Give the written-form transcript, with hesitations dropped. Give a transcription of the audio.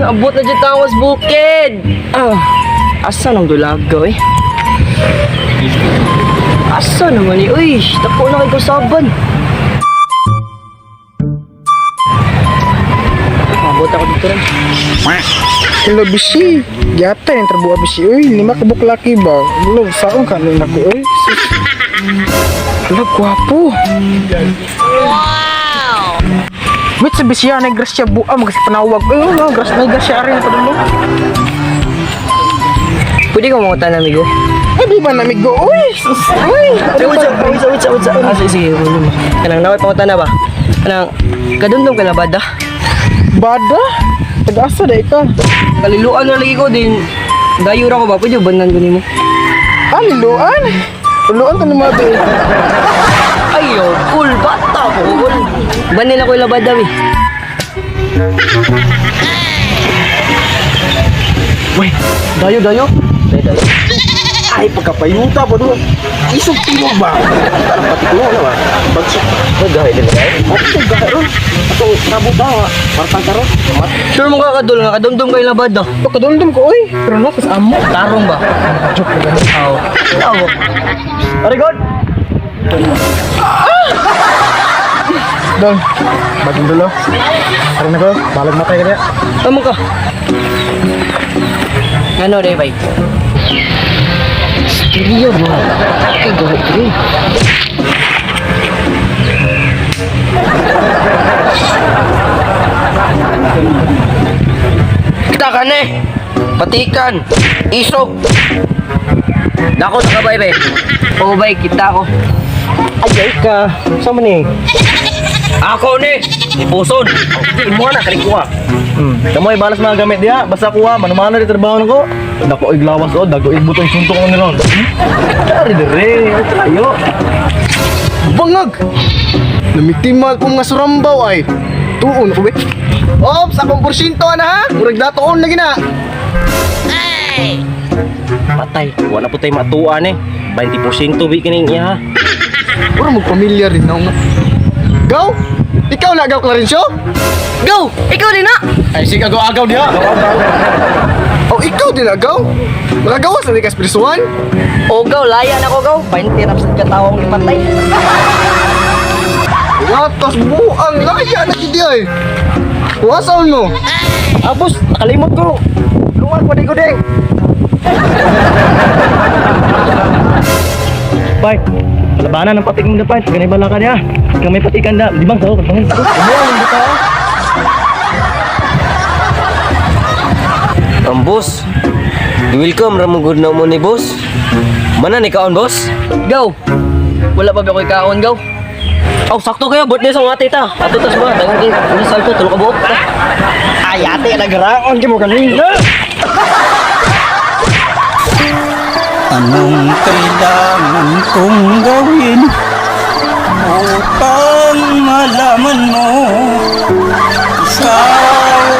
Naabot na dyan tawas bukid. Ah, asa nang dulaga eh? Asa naman eh? Uy, tako na kay kausaban. Abot ako dito rin. Hello, bisi. Yata yung trabuha, bisi. Uy, lima ka buklaki ba? Hello, saon ka nung nako, uy. Sus. Hello, gwapo. Wow! Wait, sa bisi yan, grasya buha, magkas panawag. Uy, oh, no, grasya, may grasya rin pa dulo. Pwede ka mangutan, amigo? Ay, di ba namigo? Uy, sus, uy. Wait, wait, wait, wait, wait, wait. Ah, sige, sige. Wala mo. Kanang naway pangutan na ba? Kanang, kadumdum ka na ba da? Bada? Tag-asa da ka. Kaliluan na lagi ko din. Dayo ra ko ba? Pwede banan ko nimo. Ah, liluan. Liluan ka naman, be. Ayo, cool bata ko, cool. Banin ako ilabad daw eh. Weh, dayo dayo. Dayo, dayo. Ay, pagkapayuta pa doon. Isog timo ba? Parang pati ko na ba? Bagsok. Magahay din kayo. Ako gahay ron. Atong nabot ba? Martang karon. Sure mo ka kadul nga kadumdum kayo labad daw. Pagkadumdum ko, uy. Pero na, kas amo. Tarong ba? Joke na ganun. Oo. Tawo. Very good. Dol, bagong dulo. Parang na ko, balag matay ka niya. Tama ka. Ano day bay? Stereo bro. Kay gawa diri. Kita ka na eh. Patikan. Isog. Dako sa kabay be. Oo bay, kita ko. Ay, ay ka. Sa man eh? Ako ni. Ipuson. Di mo na kani kuha. Kamoy balas mga gamit diha. Basta kuha manumano di trabaho nako. Dako iglawas o, dako igbutong suntok ko nila. Dari dire, ay tayo. Bangag! Namiktima ko mga surambaw ay. Tuon ko be. Ops, akong porsyento na ha. Murag datoon lagi na. Patay. Wala po tayo matuan eh. 20% bi kining iya. Mura mo pamilya rin na nga. Gaw! Ikaw na gaw, Clarencio? Go! Ikaw din na! Ay, sige, agaw-agaw diha. Oh, ikaw din agaw? Makagawas na di ka spirituan? O go, laya na ko go. 20 raps ka tawong ipatay. Watas buang laya na gid ay. Wasaon mo? Abos, nakalimot ko. Luwag pa di ko ding. Pai, palabanan ng patik mo na pai. Ganay bala ka niya. Kung may patikan na, di bang sao? Bang sao? Ang boss. Welcome ra mo good na mo ni boss. Mana ni kaon boss? Go! Wala pa ba ako'y kaon, go? Aw, sakto kayo birthday sa mga tita. Ato tas mga dagan kay inasal ko tulo ka buok. Ay, ate, nagaraon kimo kanina. Anong kailangan kong gawin upang malaman mo ikaw